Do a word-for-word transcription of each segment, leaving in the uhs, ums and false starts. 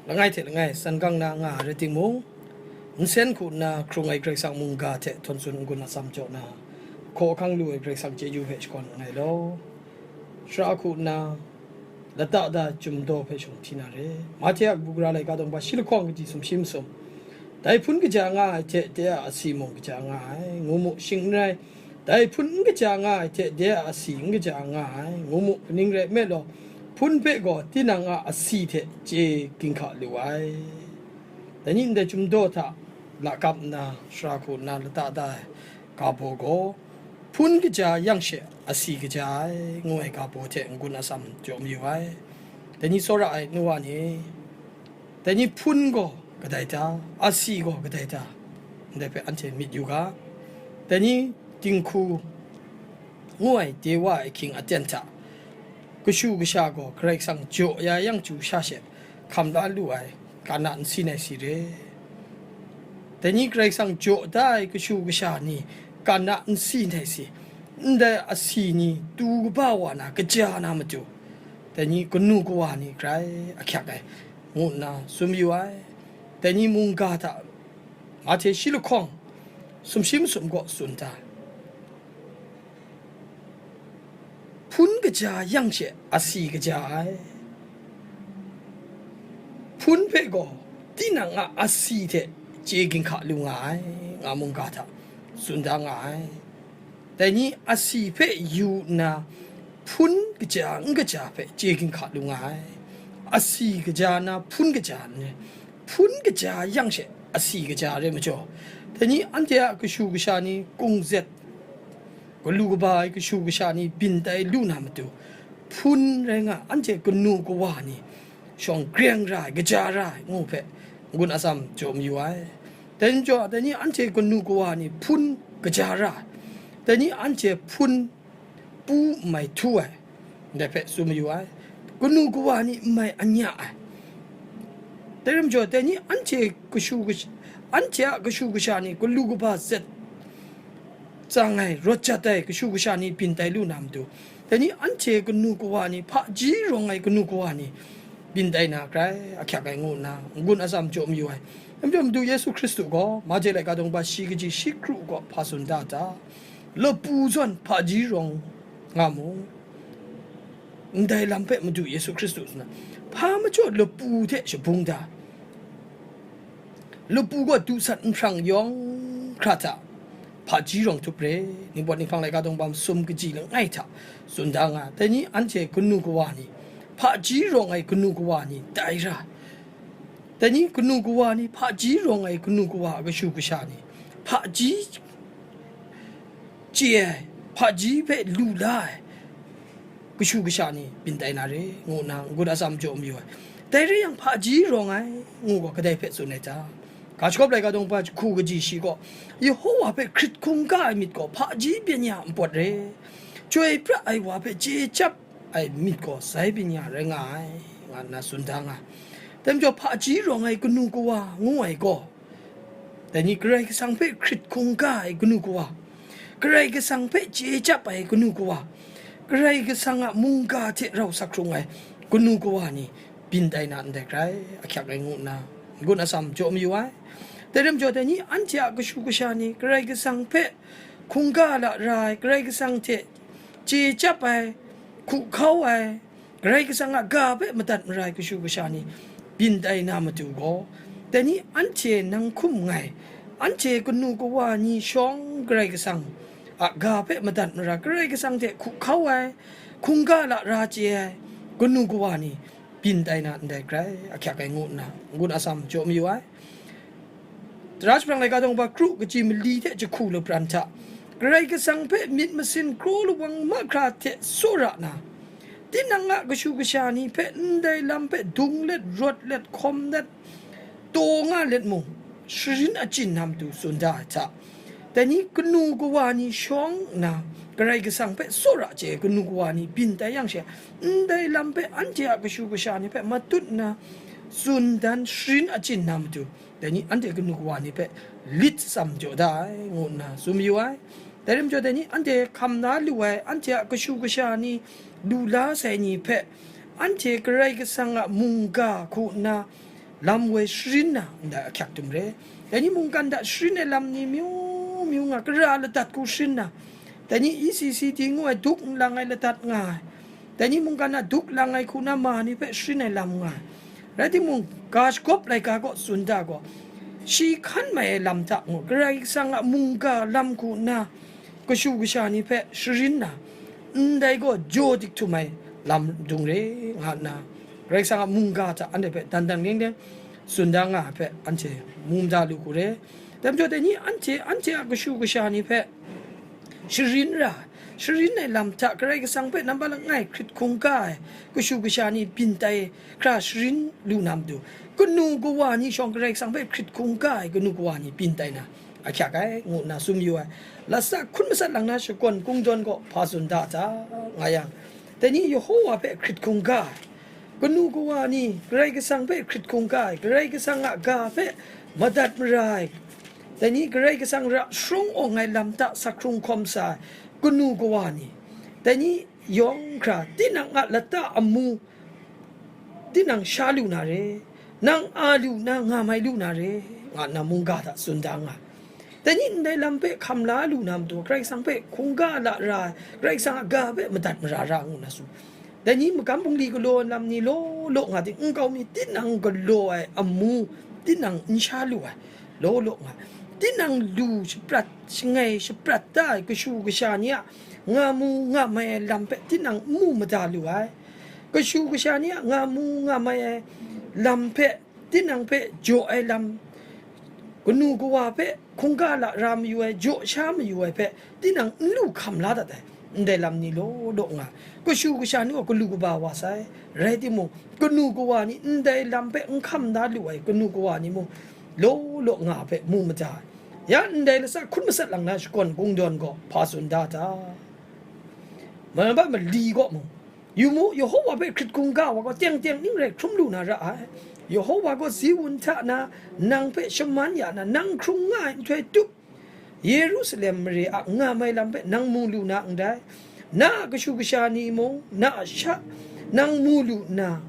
Langai hte langai san gang na nga ai rai timung, nsen hku nna hkrung ai Karai Kasang mungga hte htawn tsun n-gun atsam jaw na, hkaw ahkang lu ai Karai Kasang chyeju hpe shakawn n gai law. Sara hku nna lata da ai Chyum Daw hpe shawng hti na re. Mahte a kabu gara laika dawng hpa shi lahkawng kaji sumshi masum. Dai hpun kaja nga ai hte de a asi mung kaja nga ai, ngu mu, shing n rai, dai hpun n kaja nga ai hte de a asi n kaja nga ai, ngu mu, kaning rai nme law, hpun hpe gaw tinang a asi hte chye ginhka lu ai. Dai ni ndai Chyum Daw hta lakap nna, sara hku nna lata da ai ga baw gaw, hpun kaja yang she asi kaja ai, ngu ai ga baw hte n-gun atsam jaw mayu ai. Dai ni tsawra ai nu wa ni, dai ni hpun gaw kadai ta, asi gaw kadai ta, ndai hpe anhte myit yu ga. Dai ni dinghku ngu ai de wa ai ahkying aten hta, kashu kasha gaw Karai Kasang jaw ya yang chyu sha she hkam la lu ai, kana n si nai si re. Dai ni Karai Kasang jaw da ai kashu kasha ni kana n si nai si, ndai asi ni tu kaba wa na kaja na matu, dai ni kanu kawa ni grai ahkyak ai, ngu nna tsun yu ai. Dai ni mungga hta Mahte shi lahkawng sumshi masum gaw tsun da, hpun kaja yang she asi kaja ai, hpun hpe gaw tinang a asi hte chye ginhka lu nga ai, nga mungga hta tsun da nga ai. Dai ni asi hpe yu nna, hpun kaja n kaja hpe chye ginhka lu nga ai. Asi kaja na hpun kaja n rai, hpun kaja yang she asi kaja rai majaw, dai ni anhte a kashu kasha ni kungzet, galu kaba ai kashu kasha ni byin tai lu na matu, hpun rai nga, anhte kanu kawa ni shawng greng ra ai, kaja ra ai, ngu hpe n-gun atsam jaw mayu ai. Dai majaw, dai ni anhte kanu kawa ni hpun kaja ra ai, dai ni anhte hpun pu n mai htu ai, ndai hpe tsun mayu ai. Kanu kawa ni n mai anya ai. Dai rai majaw, dai ni anhte kashu kash-, anhte a kashu kasha ni galu kaba zet tsang ai, rawt jat ai kashu kasha ni byin tai lu na matu, dai ni anhte kanu kawa ni, hpaji rawng ai kanu kawa ni byin tai na grai ahkyak ai ngu nna n-gun atsam jaw mayu ai. Dai majaw, Madu Yesu Hkristu gaw Mahte laika dawng hpa shi kaji shi kru gaw hpa tsun da ta? Lapu zawn hpaji rawng nga mu. Ndai lam hpe Madu Yesu Hkristu tsun ai. Hpa majaw lapu hte shabung da? Lapu gaw du sat nhprang yawng hkra hta hpaji rawng htup re, Ningpawt Ninghpang laika dawng hpa masum kaji langai hta tsun da nga. Dai ni anhte kanu kawa ni, hpaji rawng ai kanu kawa ni tai ra. Dai ni kanu kawa ni, hpaji rawng ai kanu kawa a kashu kasha ni, hpaji chye ai, hpaji hpe lu la ai kashu kasha ni byin tai na re, ngu nna n-gun atsam jaw mayu ai. Dai rai yang, hpaji rawng ai ngu gaw kadai hpe tsun ai ta? Ga Shagawp laika dawng hpa jahku kaji shi gaw, Yehowa hpe hkrit hkungga ai myit gaw hpaji byeng ya npawt re, chyoi pra ai wa hpe chye chyap ai myit gaw sai byeng ya rai nga ai, nga nna tsun da nga ai. Dai majaw, hpaji rawng ai kanu kawa ngu ai gaw, dai ni Karai Kasang hpe hkrit hkungga ai kanu kawa, Karai Kasang hpe chye chyap ai kanu kawa, Karai Kasang a mungga hte rau sak hkrung ai kanu kawa ni byin tai na ndai grai ahkyak ai ngu nna n-gun atsam jaw mayu ai. Dai rai majaw, dai ni anhte a kashu kasha ni Karai Kasang hpe hkungga la ra ai, Karai Kasang hte chye chyap ai, hku hkau ai, Karai Kasang a ga hpe madat mara ai kashu kasha ni byin tai na matu gaw, dai ni anhte nang hkum nngai, anhte kanu kawa ni shawng Karai Kasang a ga hpe madat mara, Karai Kasang hte hku hkau ai, hkungga la ra chye ai kanu kawa ni byin tai na ndai grai ahkyak ai ngu nna n-gun atsam jaw mayu ai. Tara jahprang laika dawng hpa kru kaji mali hte jahku lapran hta, Karai Kasang hpe myit masin kraw lawang mahkra hte tsawra na, tinang a kashu kasha ni hpe ndai lam hpe dung let, rawt let, hkawm let, taw nga let mung, sharin achyin na matu tsun da ai hta, dai ni kanu kawa ni shawng nna, Karai Kasang hpe tsawra chye ai kanu kawa ni byin tai yang she, ndai lam hpe anhte a kashu kasha ni hpe matut nna, tsun dan sharin achyin na matu, dai ni anhte kanu kawa ni hpe lit tsam jaw da ai, ngu nna tsun mayu ai. Dai rai majaw, dai ni anhte hkam na lu ai, anhte a kashu kasha ni lu la sai ni hpe, anhte Karai Kasang a mungga hku nna lam woi sharin na ndai ahkyak dum re. Dai ni mungkan hta sharin ai lam ni myu myu nga, kara ladat hku sharin na, dai ni E C C T ngu ai duk n lang ai ladat nga ai, dai ni mungkan hta duk lang ai hku na ma ni hpe sharin ai lam nga ai. Rai timung, ga shagawp laika gaw tsun da gaw, shi hkan mai ai lam hta ngu, Karai Kasang a mungga lam hku nna, kashu kasha ni hpe sharin na, ndai gaw jaw dik htum ai lam dung re, nga nna, Karai Kasang a mungga hta anhte hpe dan dan leng leng tsun da nga ai hpe anhte mu mada lu hku re. Dai majaw, dai ni anhte, anhte a kashu kasha ni hpe sharin ra, sharin ai lam hta Karai Kasang hpe nambat langai hkrit hkungga ai kashu kasha ni byin tai hkra sharin lu na matu, kanu kawa ni shawng Karai Kasang hpe hkrit hkungga ai kanu kawa ni byin tai na ahkyak ai, ngu nna tsun mayu ai. Latsa hkun matsat lang na shakawn kungdawn gaw hpa tsun da ta, nga yang, dai ni Yehowa hpe hkrit hkungga ai, kanu kawa ni Karai Kasang hpe hkrit hkungga ai, Karai Kasang a ga hpe madat mara ai, dai ni Karai Kasang ra sharawng awng ai lam hta sa hkrung hkawm sa ai kanu kawa ni, dai ni yawng hkra tinang a lata amu tinang sha lu na re, nang a lu na nga mai lu na re, nga nna mungga hta tsun da nga ai. Dai ni ndai lam hpe hkam la lu na matu, Karai Kasang hpe hkungga la ra ai, Karai Kasang a ga hpe madat mara ra ngu na tsun. Dai ni magam bungli galaw ai lam ni law law nga ting, nkau mi tinang galaw ai amu tinang n sha lu ai, law law nga, tinang lu shaprat, shangai shaprat da ai kashu kasha ni a nga mu nga mai ai lam hpe tinang n mu mada lu ai. Kashu kasha ni a nga mu nga mai ai lam hpe, tinang hpe jaw ai lam, kanu kawa hpe hkungga la ra mayu ai, jaw sha mayu ai hpe tinang n lu hkam la dat ai. Ndai lam ni law law nga, kashu kasha ni gaw galu kaba wa sai. Rai timung, kanu kawa ni ndai lam hpe n hkam da lu ai kanu kawa ni mung law law nga hpe mu mada ai. Ya ndai latsa hkun matsat lang na shakawn kungdawn gaw hpa tsun da ta? Manba mali gaw mung, yu mu, Yehowa hpe hkrit hkungga wa gaw teng teng ning rai hkrum lu na ra ai. Yehowa gaw Ziun hta na nang hpe shaman ya na, nang hkrung nga ai nhtoi tup, Yerusalem mare a nga mai lam hpe nang mu lu na ndai. Na a kashu kasha ni mung, na a sha nang mu lu nna,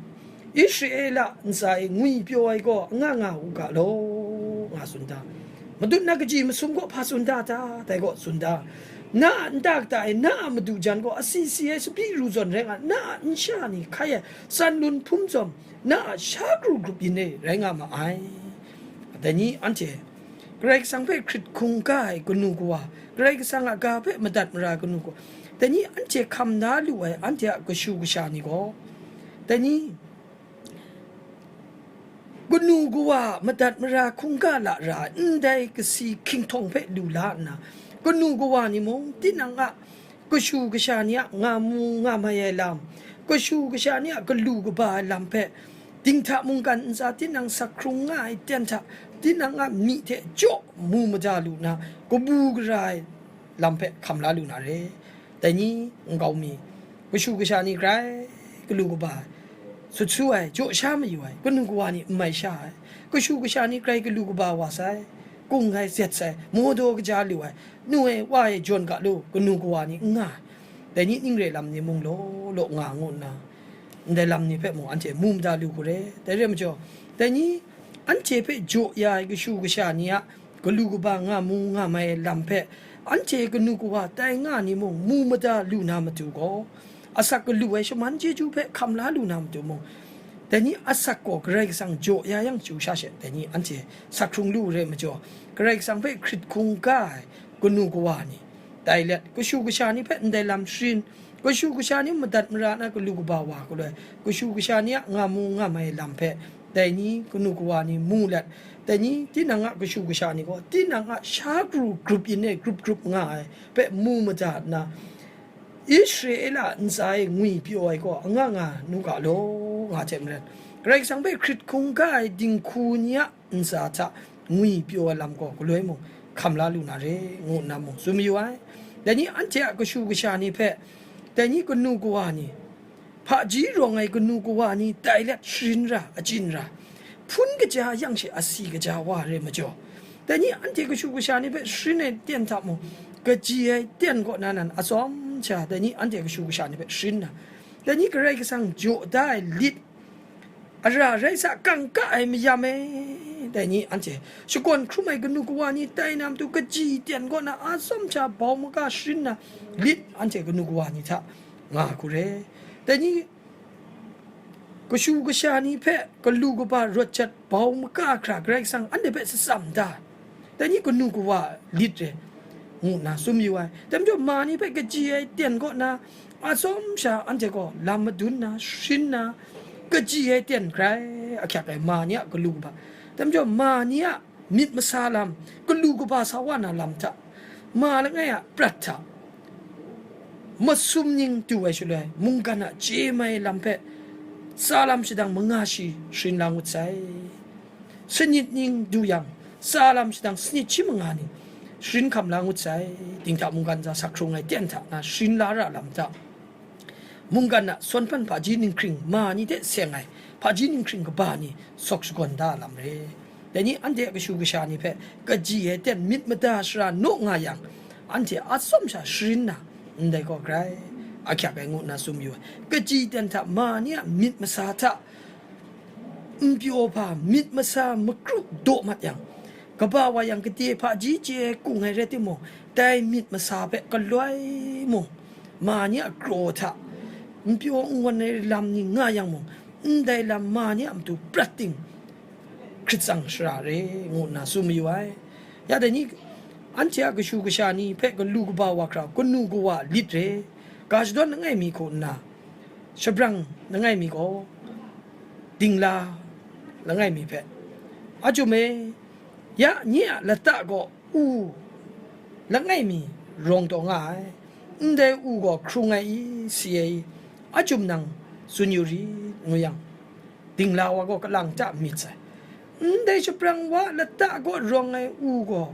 Israela ntsa e ngwi pyaw ai gaw anga nga u ga law, nga tsun da. Matut na kaji masum gaw hpa tsun da ta? Dai gaw tsun da, na a nta kata e na a madu jan gaw asi si ai sapyi ru zawn rai nga, na a nsha ni hkai ai san lun hpum zawn, na a sha kru grup yin e rai nga ma ai. Dai ni anhte Karai Kasang hpe hkrit hkungga ai kanu kawa, Karai Kasang a ga hpe madat mara ai kanu kawa, dai ni anhte hkam da lu ai anhte a kashu kasha ni gaw, dai ni kanu kawa madat mara hkungga la ra ai ndai kasi hkying htawng hpe lu la nna, kanu kawa ni mung tinang a kashu kasha ni a nga mu nga mai ai lam, kashu kasha ni a galu kaba ai lam hpe, dinghta mungkan ntsa tinang sa hkrung nga ai ten hta tinang a myi hte jaw mu mada lu na, kabu gara ai lam hpe hkam la lu na re. Dai ni nkau mi, kashu kasha ni grai galu kaba ai, sut su ai, jaw sha mayu ai, kanu kawa ni n mai sha ai, kashu kasha ni grai galu kaba wa sai, kung ai, zet sai, mawdaw kaja lu ai, nu e, wa e, jawn ga lu, kanu kawa ni n nga ai. Dai ni ning re lam ni mung law law nga ngu nna, ndai lam ni hpe mung anhte mu mada lu hku re. Dai re majaw, dai ni anhte hpe jaw ya ai kashu kasha ni a galu kaba nga mu nga mai ai lam hpe, anhte kanu kawa tai nga ni mung mu mada lu na matu gaw, asak galu ai shaman chyeju hpe hkam la lu na matu mung, dai ni asak gaw Karai Kasang jaw ya yang chyu sha she, dai ni anhte sa hkrung lu re majaw, Karai Kasang hpe hkrit hkungga ai kanu kawa ni, tai let, kashu kasha ni hpe ndai lam sharin, kashu kasha ni madat mara na galu kaba wa galoi, kashu kasha ni a nga mu nga mai lam hpe, dai ni kanu kawa ni mu let, dai ni tinang a kashu kasha ni gaw, tinang a sha kru grup yin e grup grup nga ai hpe mu mada nna, Israela ntsa e ngwi pyaw ai gaw anga nga nu ga law, nga hte maren, Karai Kasang hpe hkrit hkungga ai dinghku ni a ntsa hta ngwi pyaw ai lam gaw galoi mung hkam la lu na re, ngu nna mung tsun mayu ai. Dai ni anhte a kashu kasha ni hpe, dai ni kanu kawa ni, hpaji rawng ai kanu kawa ni tai let sharin ra, achyin ra, hpun kaja yang she asi kaja wa re majaw, dai ni anhte kashu kasha ni hpe sharin ai ten hta mung, kaji ai ten kaw na nan atsawm sha, dai ni anhte kashu kasha ni hpe sharin na, dai ni Karai Kasang jaw da ai lit, Ara rai sa, kangka ai mayam e, dai ni anhte shakawn hkrum ai kanu kawa ni tai na matu kaji ten kaw na atsawm sha bau maga sharin na lit anhte kanu kawa ni hta nga hku re. Dai ni kashu kasha ni hpe galu kaba rawt jat bau maga hkra Karai Kasang anhte hpe shatsam da. Dai ni kanu kawa lit re, ngu nna tsun mayu ai. Dai majaw, ma ni hpe kaji ai ten kaw na, atsawm sha anhte gaw lam madun na, sharin na, kaji ai ten hkrai ahkyak ai ma ni a galu kaba. Dai majaw, ma ni a myit masa lam, galu kaba sa wa na lam hta, ma langai a prat hta, masum ning du ai shaloi, mungkan a chye mai lam hpe tsa lam shadang manga shi sharin la ngut sai. Sanit ning du yang, tsa lam shadang sanit shi manga ning sharin hkam la ngut sai. Dinghta mungkan hta sak hkrung ai ten hta na sharin la ra lam hta, mungkan a sawn hpan hpaji ninghkring ma ni hte seng ai hpaji ninghkring kaba ni sawk shakawn da lam re. Dai ni anhte a kashu kasha ni hpe kaji ai ten myit mada shara naw nga yang, anhte atsawm sha sharin na, ndai gaw grai ahkyak ai ngu nna tsun mayu ai. Kaji ten hta ma ni a myit masa hta npyaw hpa myit masa makru daw mat yang, kaba wa yang gade hpaji chye ai kung ai rai timung, dai myit masa hpe galoi mung, ma ni a kraw hta npyaw n-, wan ai lam ni nga yang mung, ndai lam ma ni a matu prat ting hkrit tsang shara re, ngu nna tsun mayu ai. Ya dai ni, anhte a kashu kasha ni hpe galu kaba wa hkra kanu kawa lit re, ga shadawn langai mi hku nna, shabrang langai mi gaw, dingla langai mi hpe, a chyum e, ya nye a lata gaw u langai mi rawng taw nga ai, ndai u gaw hkrung ai i, si ai i, a chyum nang tsun yu rit, ngu yang, dingla wa gaw kalang ta myit sai. Ndai shabrang wa lata gaw rawng ai u gaw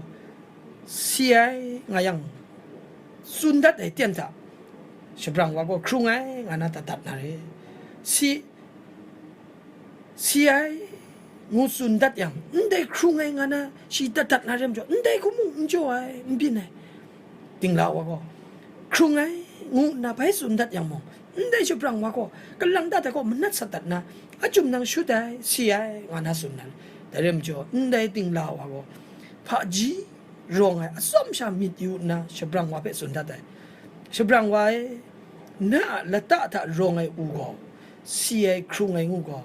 si ai nga yang, tsun dat ai ten hta, shabrang wa gaw hkrung ai nga na dat dat na re. Si, si ai ngu tsun dat yang, ndai hkrung ai nga na shi dat dat na re majaw, ndai hku mung n jaw ai, n byin ai. Dingla wa gaw, hkrung ai ngu nna bai tsun dat yang mung, ndai shabrang wa gaw kalang dat ai gaw manat sat dat na, a chyum nang shut ai, si ai, nga na tsun na. Dai rai majaw, ndai dingla wa gaw hpaji rawng ai atsawm sha myit yu nna shabrang wa hpe tsun dat ai. Shabrang wa e, na a lata hta rawng ai u gaw, si ai hkrung ai ngu gaw,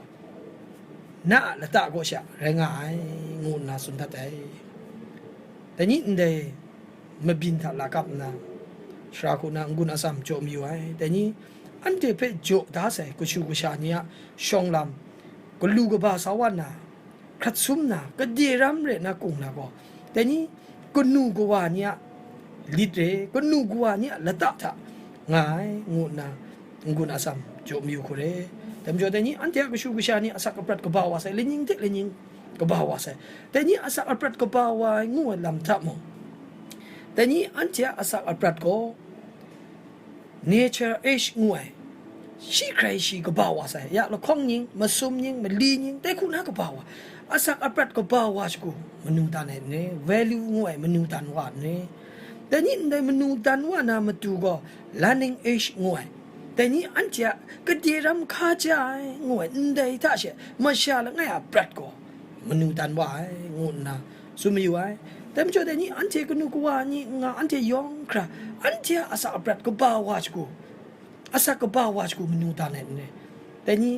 na a lata kaw sha rai nga ai, ngu nna tsun dat ai. Dai ni ndai mabyin hta lakap nna, sara hku na n-gun atsam jaw mayu ai. Dai ni anhte hpe jaw da sai kashu kasha ni a shawng lam, galu kaba sa wa na, hkrat sum na, gade ram re na kung na gaw, dai ni kanu kawa ni a lit re, kanu kawa ni a lata hta nga ai, ngu nna n-gun atsam jaw mayu hku re. Dai majaw, dai ni anhte a kashu kasha ni asak aprat kaba wa sai, laning hte laning kaba wa sai. Dai ni asak aprat kaba wa ai ngu ai lam hta mung, dai ni anhte a asak aprat gaw nature age ngu ai, shi hkrai shi kaba wa sai, ya lahkawng ning, masum ning, mali ning, dai hku na kaba wa, asak aprat kaba wa shagu manu dan ai n re, value ngu ai manu dan wa n re. Dai ni ndai manu dan wa na matu gaw learning age ngu ai, dai ni anhte a gade ram hkaja ai ngu ai, ndai hta she masha langai a prat gaw manu dan wa ai, ngu nna tsun mayu ai. Dai majaw, dai ni anhte kanu kawa ni n nga, anhte yawng hkra, anhte a asak aprat kaba wa shagu, asak kaba wa shagu manu dan ai n re. Dai ni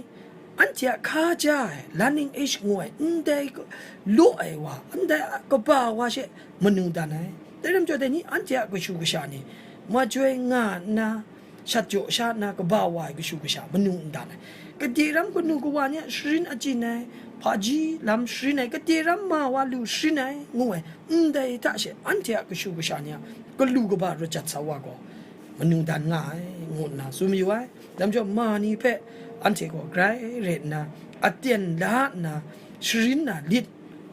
anhte a hkaja ai, learning age ngu ai, ndai law ai wa, ndai kaba wa she manu dan ai. Dai rai majaw, dai ni anhte a kashu kasha ni majoi nga nna, shat jaw sha nna kaba wa ai kashu kasha manu n dan ai. Gade ram kanu kawa ni a sharin achyin ai, hpaji lam sharin ai, gade ram ma wa lu sharin ai, ngu ai, ndai hta she anhte a kashu kasha ni a galu kaba rawt jat sa wa gaw manu dan nga ai, ngu nna tsun mayu ai. Dai majaw, ma ni hpe anhte gaw grai rai nna, aten la nna, sharin na lit,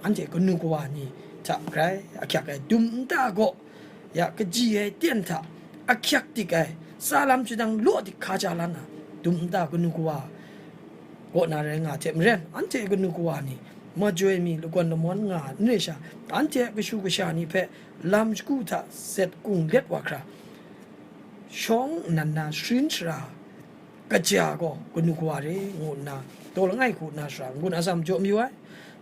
anhte kanu kawa ni hta grai ahkyak ai dum nta gaw, ya kaji ai ten hta ahkyak dik ai, tsa lam shadang law dik hkaja la na, dum nta kanu kawa kaw na rai nga hte maren, anhte kanu kawa ni majoi mi lagawn lamawn nga n re sha, anhte a kashu kasha ni hpe lam shagu hta zet kung let wa hkra, shawng nnan na sharin shara kaja gaw kanu kawa re, ngu nna Taw langai hku nna shara n-gun atsam jaw mayu ai.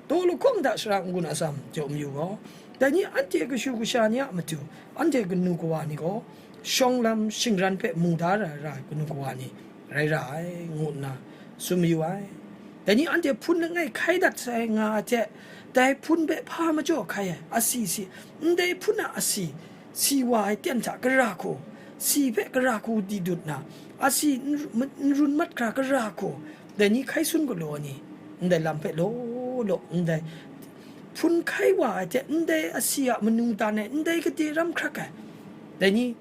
Taw lahkawng hta shara n-gun atsam jaw mayu gaw, dai ni anhte kashu kasha ni a matu, anhte kanu kawa ni gaw, shawng lam shingran hpe mu da ra ai kanu kawa ni rai ra ai, ngu nna tsun mayu ai. Dai ni anhte hpun langai hkai dat sai nga ai hte, dai hpun hpe hpa majaw hkai ai, asi si, ndai hpun a asi, si wa ai ten hta gara hku, si hpe gara hku di dut na, asi n ru-, n run mat hkra gara hku, dai ni hkai sun galaw ai ni, ndai lam hpe law law, ndai hpun hkai wa ai hte, ndai asi a manu dan e, ndai gade ram hkrak ai, dai ni,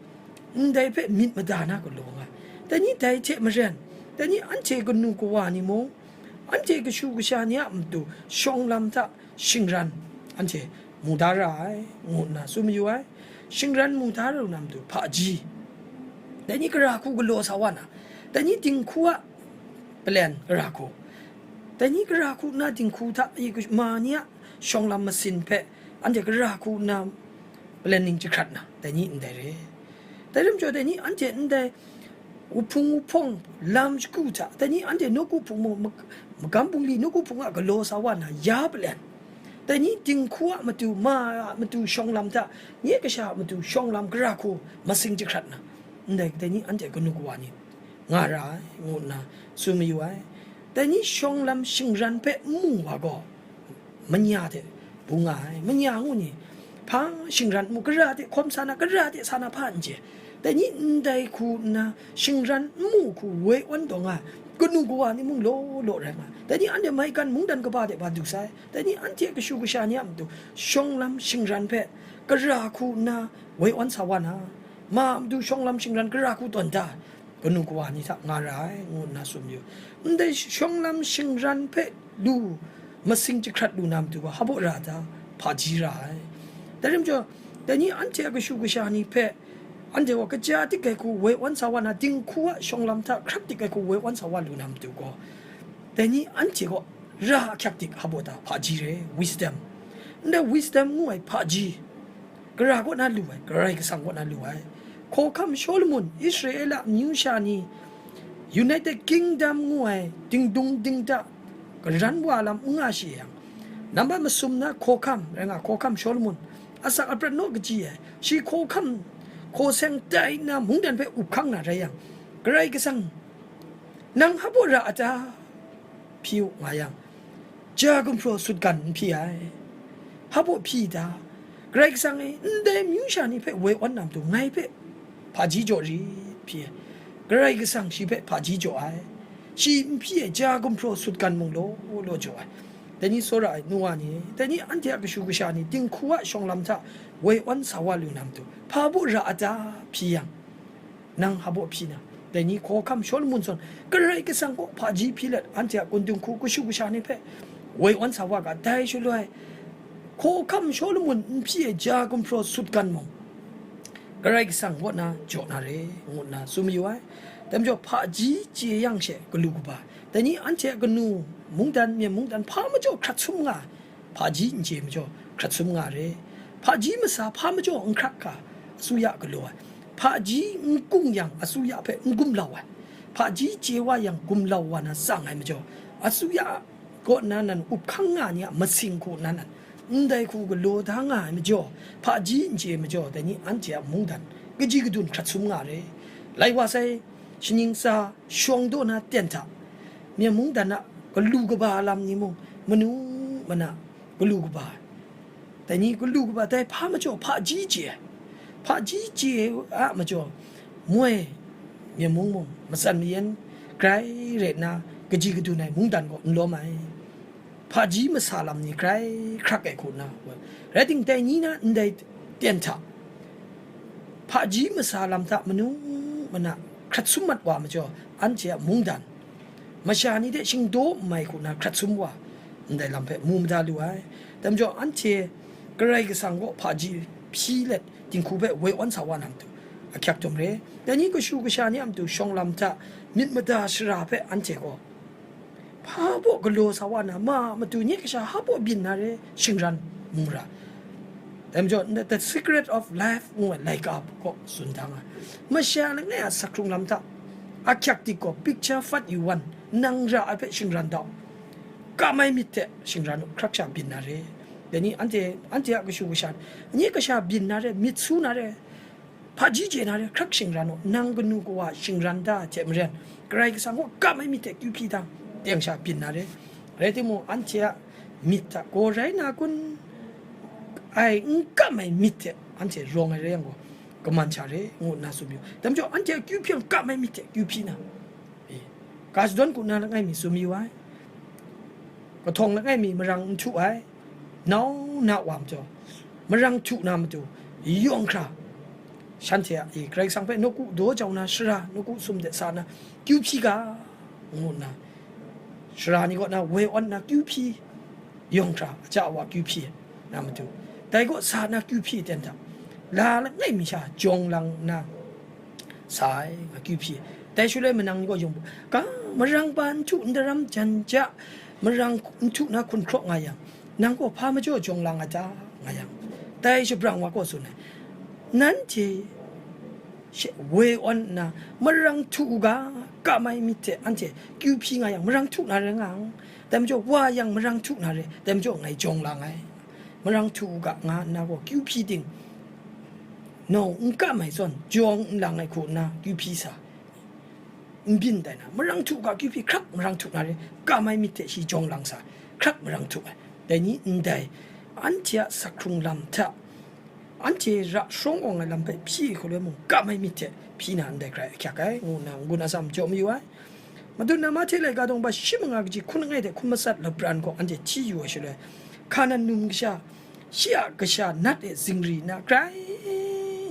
ndai hpe myit mada na galaw nga ai. Dai ni dai hte maren, dai ni anhte kanu kawa ni mung, anhte kashu kasha ni a matu shawng lam hta shingran anhte mu da ra ai, ngu nna tsun mayu ai. Shingran mu da ra na matu hpaji, dai ni gara hku galaw sa wa na, dai ni dinghku a palen gara hku, dai ni gara hku nna dinghku hta i ma ni a shawng lam masin hpe anhte gara hku nna palen ning jahkrat na, dai ni ndai re. Dai lam jaw, dai ni anhte ndai wuhpung wuhpawng lam shagu hta, dai ni anhte nawku hpung mung, mag-, magam bungli nawku hpung a galaw sa wa na ya palen, dai ni dinghku a matu, ma a matu shawng lam hta, nye kasha a matu shawng lam gara hku masing jahkrat na, ndai dai ni anhte kanu kawa ni nga ra ai, ngu nna tsun mayu ai. Dai ni shawng lam shingran hpe n mu wa gaw, manya hte bung nga ai, manya ngu ni, hpa shingran n mu, gara hte hkawm sa na, gara hte sa na hpa n chye. Dai ni ndai hku nna shingran n mu hku woi awn taw nga ai, kanu kawa ni mung law law rai nga ai. Dai ni anhte maigan mungdan kaba de ba du sai, dai ni anhte kashu kasha ni a matu shawng lam shingran hpe gara hku nna woi awn sa wa na, ma a matu shawng lam shingran gara hku tawn da, kanu kawa ni hta nga ra ai, ngu nna tsun mayu. Ndai shawng lam shingran hpe lu masing jahkrat lu na matu gaw, hpa baw ra ta, hpaji ra ai. Dai rai majaw, dai ni anhte a kashu kasha ni hpe, anhte gaw kaja dik ai hku woi awn sa wa na, dinghku a shawng lam hta hkrak dik ai hku woi awn sa wa lu na matu gaw, dai ni anhte gaw ra ahkyak dik hpa baw ta, hpaji re, wisdom. Ndai wisdom ngu ai hpaji, gara kaw na lu ai, Karai Kasang kaw na lu ai. Hkawhkam Shawlumon, Israela amyu sha ni, United Kingdom ngu ai dingdung dingda karan wa lam n nga shi yang, nambat masum na hkawhkam, rai nga, hkawhkam Shawlumon, asak aprat naw kaji ai, shi hkawhkam hkaw seng tai nna mungdan hpe up hkang na rai yang, Karai Kasang, nang hpa baw ra a ta? Hpyi u nga yang, ja gumhpraw sutgan n hpyi ai. Hpa baw hpyi ta? Karai Kasang e, ndai amyu sha ni hpe woi awn na matu ngai hpe hpaji jaw rit, hpyi ai. Karai Kasang shi hpe hpaji jaw ai. Shi n hpyi ai, ja gumhpraw sutgan mung law law jaw ai. Dai ni tsawra ai nu wa ni, dai ni anhte a kashu kasha ni dinghku a shawng lam hta woi awn sa wa lu na matu, hpa baw ra a ta? Hpyi yang, nang hpa baw hpyi na, dai ni hkawhkam Shawlumon zawn Karai Kasang kaw hpaji hpyi let, anhte a kun dinghku kashu kasha ni hpe woi awn sa wa ga, dai shaloi hkawhkam Shawlumon n hpyi ai ja gumhpraw sutgan mung, Karai Kasang kaw na jaw na re, ngu nna tsun mayu ai. Dai majaw, hpaji chye yang she galu kaba, dai ni anhte a kanu mungdan, myen mungdan hpa majaw hkrat sum nga ai. Hpaji n chye majaw, hkrat sum nga re. Hpaji masa hpa majaw n hkrat hkra, asuya galaw ai. Hpaji n kung yang, asuya hpe n gumlau ai. Hpaji chye wa yang, gumlau wa na tsang ai majaw, asuya kaw nna nan up hkang nga ni a masing hku nna nan ndai hku galaw da nga ai majaw, hpaji n chye majaw, dai ni anhte a mungdan kaji kadun hkrat sum nga re. Lai wa sai, shaning tsa shawng daw na ten hta, myen mungdan a galu kaba lam ni mung, manu mana galu kaba ai. Dai ni galu kaba dai hpa majaw hpaji chye ai. Hpaji chye a majaw, moi myen mung mung, matsan mayan grai rai nna, kaji kadun ai mungdan gaw n lawm ai. Hpaji masa lam ni grai hkrak ai hku nna, rai timung, dai ni na ndai ten hta, hpaji masa lam hta manu mana hkrat sum mat wa majaw, anhte a mungdan, masha ni hte shingdaw n mai hku nna hkrat sum wa, ndai lam hpe mu mada lu ai. Dai majaw, anhte Karai Kasang kaw hpaji hpyi let, dinghku hpe woi awn sa wa na matu, ahkyak dum re. Dai ni kashu kasha ni a matu shawng lam hta myit mada shara hpe anhte gaw hpa baw galaw sa wa na, ma a matu nye kasha hpa baw byin na re, shingran mu ra. Dai majaw, The Secret of Life ngu ai laika kaw tsun da nga ai. Masha langai a sak hkrung lam hta, Ahkyak dik gaw, picture what you want, nang ra ai hpe shingran da u. Kam ai myit hte shingran u, hkrak sha byin na re. Dai ni anhte, anhte a kashu kasha, nye kasha byin na re, myit su na re, hpaji chye na re, hkrak shingran u. Nang kanu kawa shingran da ai hte maren, Karai Kasang gaw kam ai myit hte kyu hpyi da, teng sha byin na re. Rai timung, anhte a myit hta gaw rai na kun? Ai n kam ai myit hte anhte rawng ai rai yang gaw, kaman sha re, ngu nna tsun yu. Dai majaw, anhte a kyu hpyi yang kam ai myit hte kyu hpyi na, e, ga shadawn ku na langai mi tsun yu ai, kahtawng langai mi marang n htu ai, nau na wa majaw, marang htu na matu, yawng hkra, shanhte a, e, Karai Kasang hpe nawku daw jau na, sara nawku sum de sa na, kyu hpyi ga, ngu nna, sara ni kaw na woi awn na kyu hpyi, yawng hkra, aja awa kyu hpyi na matu, dai kaw sa na kyu hpyi ten hta, la langai mi sha jawng lang nna sa ai, nga kyu hpyi. Dai shaloi manang ni gaw yawng bu, ga, marang pa n htu n daram jan ja, marang n htu na hkun hkraw nga yang, nang gaw hpa majaw jawng lang a ta? Nga yang, dai shabrang wa gaw tsun ai, nanhte she woi awn nna, marang htu u ga, kam ai myit hte anhte kyu hpyi nga yang, marang htu na rai nga, dai majaw wa yang marang htu na re, dai majaw ngai jawng lang ai, marang htu u ga, nga nna gaw kyu hpyi ting, nau n kam ai zawn jawng n lang ai hku nna kyu hpyi sa, n byin tai na, marang htu u ga, kyu hpyi, hkrak marang htu na re, kam ai myit hte shi jawng lang sa, hkrak marang htu ai. Dai ni ndai, anhte a sak hkrung lam hta, anhte ra sharawng awng ai lam hpe hpyi ai hku loi mung, kam ai myit hte hpyi na ndai hkrai ahkyak ai, ngu nna n-gun atsam jaw mayu ai. Madun na Mahte laika dawng ba shi manga kaji hkun langai hte hkun matsat lapran gaw anhte hti yu ai shaloi, Hkanan num kasha, shi a kasha nat e zingri nna grai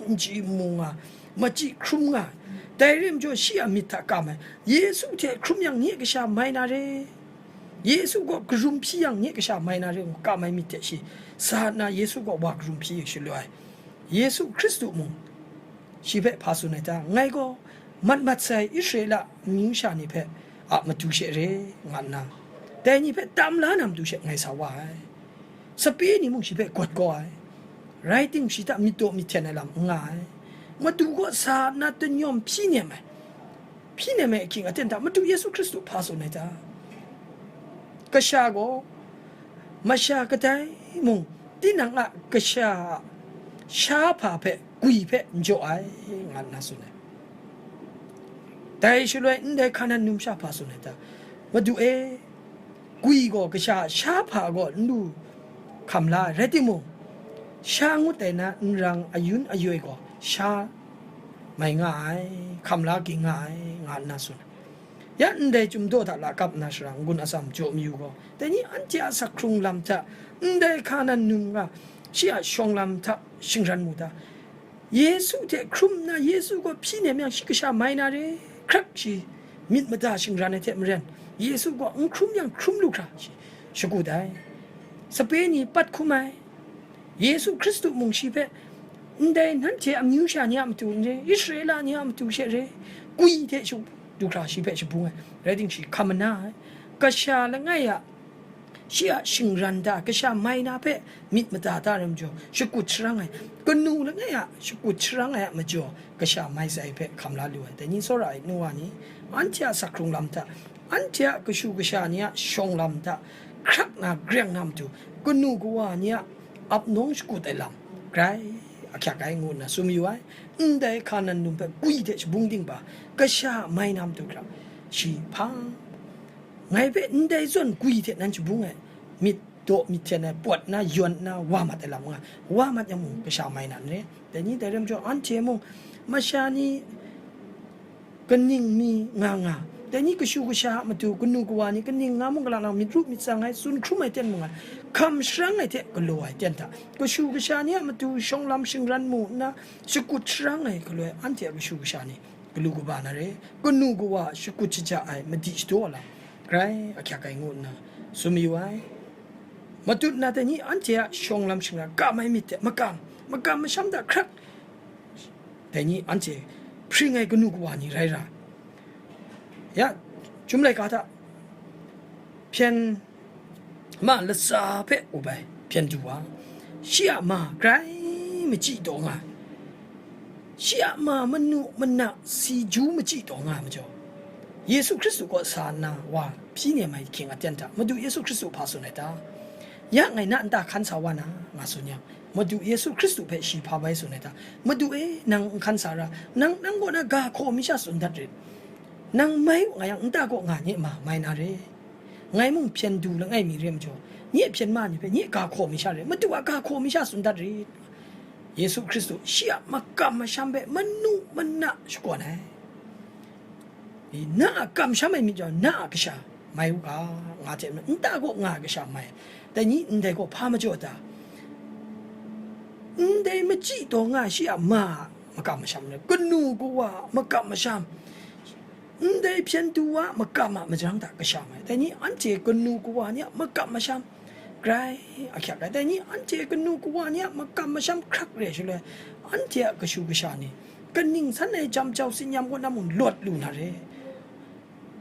n chyi n mu nga, machyi hkrum nga, dai re majaw shi a myit hta kam ai, Yesu hte hkrum yang nye kasha mai na re, Yesu gaw karum hpyi yang nye kasha mai na re ngu kam ai myit hte shi sa nna, Yesu gaw wa karum hpyi shaloi, Yesu Hkristu mung shi hpe hpa tsun ai ta? Ngai gaw mat mat sai Israela amyu sha ni hpe a matu she re, nga nna, dai ni hpe tam la na matu she ngai sa wa ai. Sape ni mung shi hpe gawt kau ai. Rai timung, shi hta myit daw myit hten ai lam n nga ai. Madu kaw sa nna danyawm hpyi nem ai. Hpyi nem ai ahkying aten hta Madu Yesu Hkristu hpa tsun ai ta? Kasha gaw masha kadai mung, tinang a kasha a sha hpa hpe, gwi hpe n jaw ai, nga nna tsun ai. Dai shaloi ndai Hkanan num sha hpa tsun ai ta? Madu e, gwi gaw kasha a sha hpa gaw n lu hkam la ai, rai timung, sha ngut ai na nrang ayun ayoi gaw sha mai nga ai, hkam la ging nga ai, nga nna tsun ai. Ya ndai Chyum daw hta lakap nna shara n-gun atsam jaw mayu gaw, dai ni anhte a sak hkrung lam hta, ndai Hkanan num ga, shi a shawng lam hta shingran mu ta? Yesu hte hkrum nna, Yesu gaw hpyi nem yang, shi kasha mai na re, hkrak shi myit mada shingran ai hte maren, Yesu gaw n hkrum yang, hkrum lu hkra shi shakut ai. Sape ni pat hkum ai. Yesu Hkristu mung shi hpe, ndai nanhte amyu sha ni a matu n re, Israela ni a matu she re, gwi hte shu du hkra shi hpe shabung ai, rai timung, shi hkam mana ai. Kasha langai a, shi a shingran da, kasha mai na hpe myit mada da rai majaw, shakut sharang ai, kanu langai a shakut sharang ai a majaw, kasha mai sai hpe hkam la lu ai. Dai ni tsawra ai, nu wa ni, anhte a sak hkrung lam hta, anhte a kashu kasha ni a shawng lam hta, hkrak na, greng na matu, kanu kawa ni a ap nawng shakut ai lam grai ahkyak ai, ngu nna tsun mayu ai. Ndai Hkanan num hpe gwi hte shabung ding ba, kasha mai na matu hkra, shi hpa, ngai hpe ndai zawn gwi hte nan shabung ai, myit daw myit hten ai, pawt na, yawn na, wa mat ai lam nga, wa mat yang mung, kasha mai na n re. Dai ni, dai rai majaw, anhte mung masha ni kaning mi nga nga, dai ni kashu kasha a matu, kanu kawa ni kaning nga mung, gala nang myit ru myit tsang ai, tsun hkrum ai ten mung ai, hkam sharang ai hte galaw ai ten hta, kashu kasha ni a matu shawng lam shingran mu nna, shakut sharang ai galoi, anhte a kashu kasha ni galu kaba na re, kanu kawa shakut shaja ai, madi shadaw ai lam grai ahkyak ai, ngu nna tsun mayu ai. Matut na dai ni anhte a shawng lam shingran kam ai myit hte makam, makam masham hta hkrak, dai ni anhte hpring ai kanu kawa ni rai ra. Ya, Chyum laika hta hpyen ma latsa hpe up ai hpyen du wa, shi a ma grai machyi taw nga, shi a ma manu mana si ju machyi taw nga ai majaw, Yesu Hkristu kaw sa nna wa hpyi nem ai ahkying aten hta, Madu Yesu Hkristu hpa tsun ai ta? Ya ngai na nta hkan sa wa na, nga tsun yang, Madu Yesu Hkristu hpe shi hpa bai tsun ai ta? Madu e, nang n hkan sa ra, nang, nang kaw na ga hkaw mi sha tsun dat rit. Nang mai u nga yang, nta kaw nga nye ma, mai na re. Ngai mung hpyen du langai mi re majaw, nye hpyen ma ni hpe nye ga hkaw mi sha re, Madu a ga hkaw mi sha tsun dat rit. Yesu Hkristu shi a makam masham hpe manu mana shakawn ai. Na a kamsham ai myit gaw, na a kasha mai u ga, nga hte nta kaw nga ai kasha mai. Dai ni ndai gaw hpa majaw ta? Ndai machyi taw nga ai shi a ma a makam masham rai, kanu kawa a makam masham, ndai hpyen du wa a makam a majarang hta kasha mai. Dai ni anhte kanu kawa ni a makam masham grai ahkyak ai. Dai ni anhte kanu kawa ni a makam masham hkrak re shaloi, anhte a kashu kasha ni kaning san ai jam jau tsin-yam kaw na mung lawt lu na re.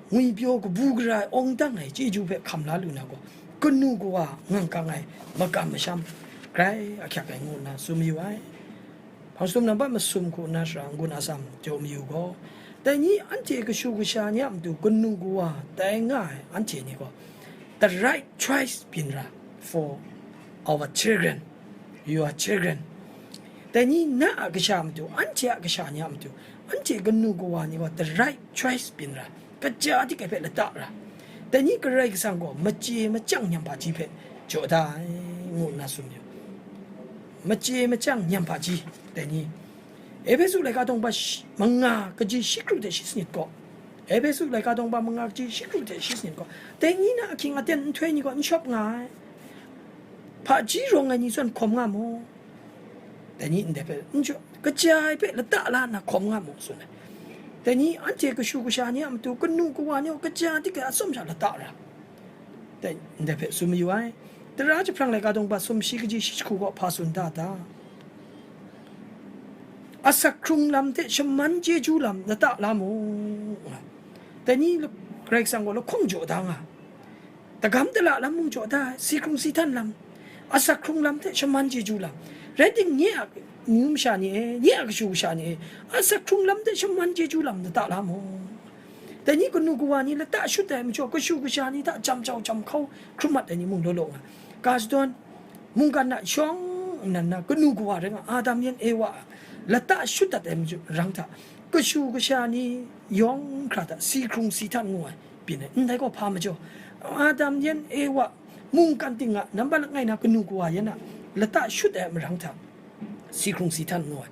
Ngwipyaw kabu gara ai awng dang ai chyeju hpe hkam la lu na gaw, kanu kawa ngang kang ai makam masham grai ahkyak ai ngu nna tsun mayu ai. Hpang sum nambat masum hku nna shara n-gun atsam jaw mayu gaw, dai ni anhte kashu kasha ni a matu kanu kawa tai nga ai anhte ni gaw, the right choice byin ra for our children, your children. Dai ni na a kasha a matu, anhte a kasha ni a matu, anhte kanu kawa ni gaw the right choice byin ra, kaja dik ai hpe lata ra. Dai ni Karai Kasang gaw machye machyang nyam hpaji hpe jaw da ai, ngu nna tsun yu. Machye machyang nyam hpaji, dai ni Ehpesu laika dawng ba shi-, manga kaji shi kru hte shi sanit gaw, Ehpesu laika dawng ba manga kaji shi kru hte shi sanit gaw, dai ni na ahkying aten nhtoi ni gaw n shawp nga ai. Hpaji rawng ai ni zawn hkawm nga mu. Dai ni ndai hpe n jaw, kaja ai hpe lata la nna hkawm nga mu, tsun ai. Dai ni anhte kashu kasha ni a matu kanu kawa ni gaw kaja dik ai atsawm sha lata ra. Dai ndai hpe tsun mayu ai. Tara jahprang laika dawng ba sumshi kaji shi jahku gaw hpa tsun da ta? Asak hkrung lam hte shaman chyeju lam lata la mu. Dai ni Karai Kasang gaw lahkawng jaw da nga. Dagam dala lam mung jaw da ai, si hkrung si htan lam, asak hkrung lam hte shaman chyeju lam. Rai timung, nye a amyu masha ni e, nye a kashu kasha ni e, asak hkrung lam hte shaman chyeju lam lata la mu. Dai ni kanu kawa ni lata shut ai majaw, kashu kasha ni hta jam jau jam hkau hkrum mat ai ni mung law law nga. Ga shadawn, mungkan a shawng nnan na kanu kawa rai nga, Adam yan Ewa a lata shut dat ai marang hta, kashu kasha ni yawng hkra hta si hkrung si htan ngu ai byin ai. Ndai gaw hpa majaw, Adam yan Ewa mungkan ting a nambat langai na kanu kawa yan a lata shut ai marang hta, si hkrung si htan ngu ai,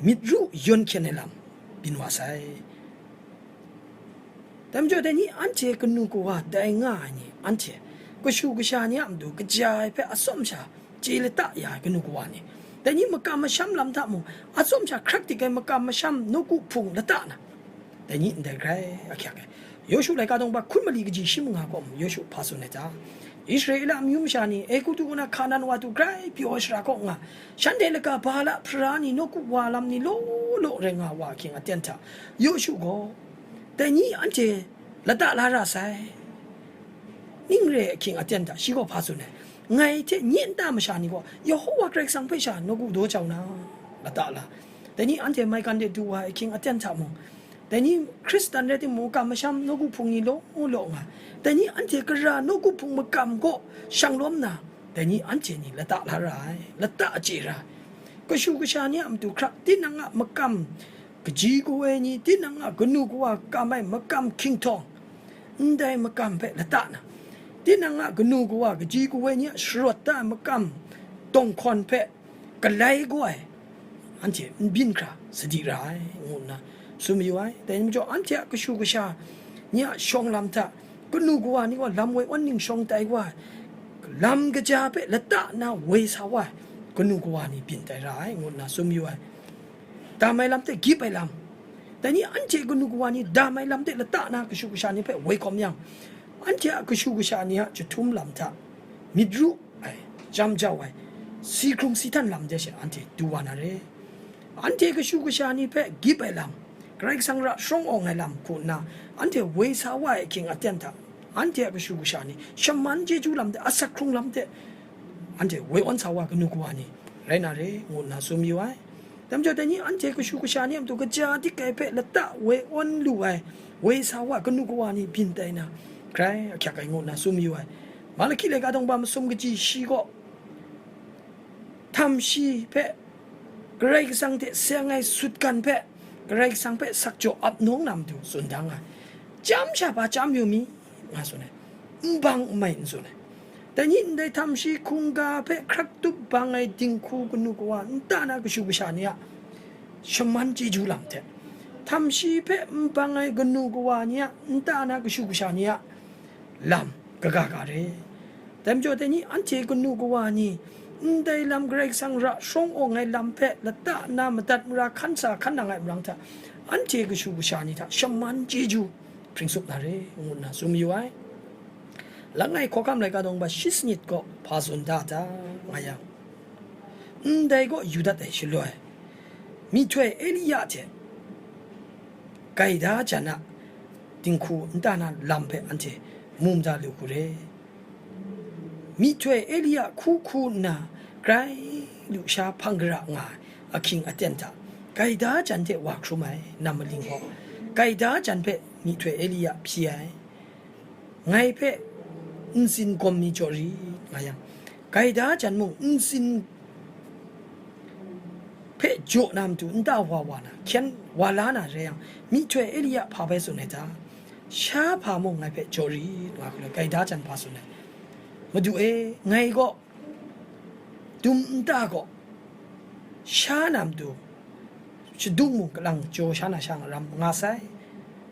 myit ru yawn hkyen ai lam byin wa sai. Dai majaw, dai ni anhte kanu kawa tai nga ai ni, anhte kashu kasha ni a matu kaja ai hpe atsawm sha chye lata ya ai kanu kawa ni, dai ni makam masham lam hta mung, atsawm sha hkrak dik ai makam masham nawku hpung lata na, dai ni ndai grai ahkyak ai. Yawshu laika dawng ba hkun mali kaji shi manga kaw mung, Yawshu hpa tsun ai ta? Israela amyu masha ni Egutu kaw na Hkanan wa tu grai pyaw ai shara kaw nga, shanhte laka Bala hpara ni nawku wa lam ni law law rai nga wa ahkying aten hta, Yawshu gaw, dai ni anhte lata la ra sai. Ning re ai ahkying aten hta shi gaw hpa tsun ai? Ngai hte nye nta masha ni gaw Yehova Karai Kasang hpe sha nawku daw jau na, lata la. Dai ni anhte maigan de du wa ai ahkying aten hta mung, dai ni Hkristan rai timung, makam masham nawku hpung ni law law nga, dai ni anhte kara nawku hpung makam kaw shang lawm na, dai ni anhte ni lata la ra ai, lata chye ra ai. Kashu kasha ni a matu hkrak, tinang a makam kaji kawe ni, tinang a kanu kawa kam ai makam hkyinghtawng, ndai makam hpe lata na, tinang a kanu kawa kaji kawe ni a sharawt da ai makam dawng hkawn hpe galai gaw ai, anhte n byin hkra sadi ra ai, ngu nna tsun mayu ai. Dai majaw, anhte a kashu kasha ni a shawng lam hta, kanu kawa ni gaw lam woi awn ning shawng tai wa ai, lam kaja hpe lata nna woi sa wa ai kanu kawa ni byin tai ra ai, ngu nna tsun mayu ai. Dam ai lam hte gyip ai lam. Dai ni anhte kanu kawa ni dam ai lam hte lata na kashu kasha ni hpe woi hkawm yang, anhte a kashu kasha ni a chyahtum lam hta myit ru ai, jam jau ai, si hkrung si htan lam de she anhte du wa na re. Anhte kashu kasha ni hpe gyip ai lam, Karai Kasang ra sharawng awng ai lam hku nna, anhte woi sa wa ai ahkying aten hta, anhte a kashu kasha ni shaman chyeju lam hte, asak hkrung lam hte, anhte woi awn sa wa kanu kawa ni rai na re, ngu nna tsun mayu ai. Dai majaw, dai ni anhte kashu kasha ni a matu kaja dik ai hpe lata woi awn lu ai, woi sa wa kanu kawa ni byin tai na, grai ahkyak ai ngu nna tsun mayu ai. Malaki laika daw ba masum kaji shi gaw, htam shi hpe Karai Kasang hte seng ai sutgan hpe Karai Kasang hpe sakjaw ap nawng na matu tsun dang ai. Chyam sha hpa chyam yu mi? Nga tsun ai. N bang n mai n tsun ai. Dai ni ndai htam shi hkungga hpe hkrak tup bang ai dinghku kanu kawa nta na kashu kasha ni a shaman chyeju lam hte, htam shi hpe n bang ai kanu kawa ni a nta na kashu kasha ni a lam kaga ga re. Dai majaw, dai ni anhte kanu kawa ni ndai lam Karai Kasang ra sharawng awng ai lam hpe lata nna madat mara hkan sa hkan nang ai marang hta, anhte kashu kasha ni hta shaman chyeju hpring tsup na re, ngu nna tsun mayu ai. Langai hkawhkam laika daw ba shi sanit gaw hpa tsun da ta, nga yang, ndai gaw yu dat ai shaloi, myihtoi Elia hte gaida jan a dinghku nta na lam hpe anhte mu mada lu hku re. Myihtoi Elia hku hku nna grai lusha hpang gara nga ai ahkying aten hta, gaida jan hte wa hkrum ai nam maling gaw, gaida jan hpe myihtoi Elia hpyi ai. Ngai hpe ntsin gawm mi jaw rit nga yang, gaida jan mung ntsin hpe jaw na matu nta wa wa na, hkyen wa la na rai yang, myihtoi Elia hpa bai tsun ai ta? Sha hpa mung ngai hpe jaw rit nga hku let, gaida jan hpa tsun ai. Madu e, ngai gaw dum nta gaw sha na matu, shadung mung kalang jaw sha na sha ram nga sai,